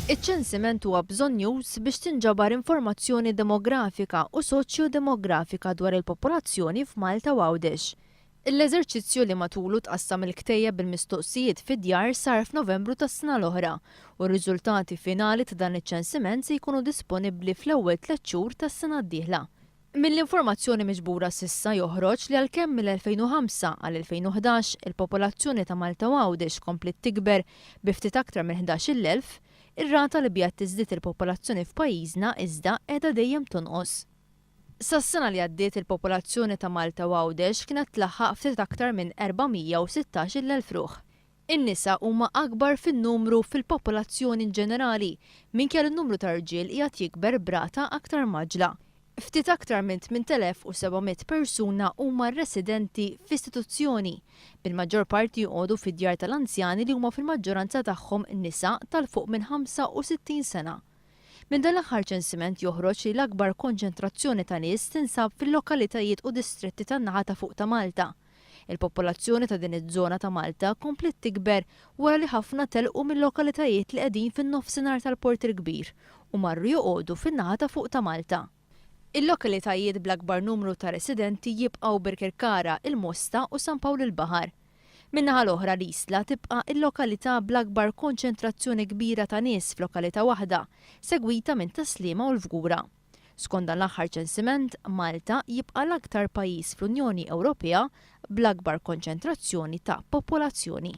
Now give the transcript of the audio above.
Iċ-ċensiment huwa bżonnjuż biex tinġabar informazzjoni demografika u soċjo-demografika dwar il-popolazzjoni f'Malta u Għawdex. L-eżerċizzju li matulu tqassam il-ktejjeb bil-mistoqsijiet fid-djar sar f'Novembru tas-sena l-oħra u r-riżultati finali ta' dan iċ-ċensiment se jkunu disponibbli fl-ewwel tlett xhur tas-sena d-dieħla. Mill-informazzjoni miġbura s'issa joħroġ li għalkemm mill-2005 għal 2011 il-popolazzjoni ta' Malta u Għawdex kompliet tikber bi ftit aktar minn 11,000, ir-rata li biha tiżdied il-popolazzjoni f'pajjiżna iżda qiegħda dejjem tonqos. Sas-sena li għaddiet il-popolazzjoni ta' Malta u Għawdex kienet tlaħħaq ftit aktar minn 416,000 ruħ. In-nisa huma akbar fin-numru fil-popolazzjoni inġenerali, minkejja li n-numru ta' rġiel qiegħed jikber b'rata aktar mgħaġġla. Ftit aktar minn 8,700 persuna huma residenti f'istituzzjoni, bil-maġġor parti joqogħdu fi djar tal-anzjani li huma fil-maġġoranza tagħhom nisa ta' 'l fuq minn 65 sena. Minn dan l-aħħar ċensiment joħroġ li l-akbar konċentrazzjoni ta' nies tinsab fil-lokalitajiet u distretti tan-naħa ta' fuq ta' Malta. Il-popolazzjoni ta' din iż-żona ta' Malta kompliet tikber wara li ħafna telqu mil-lokalitajiet li qegħdin fin-nofsinhar tal-Port il-Kbir u marru joqogħdu fin-naħa ta' fuq ta' Malta. Il-lokalitajiet bl-akbar numru ta' residenti jibqgħu Birkirkara, il-Mosta u San Pawl il-Baħar. Min-naħa l-oħra l-Isla tibqa' il-lokalità bl-akbar konċentrazzjoni kbira ta' nies f'lokalità waħda, segwita minn Tas-Sliema u l-Fgura. Skont dan l-aħħar ċensiment, Malta jibqa' l-aktar pajjiż fl-Unjoni Ewropea bl-akbar konċentrazzjoni ta' popolazzjoni.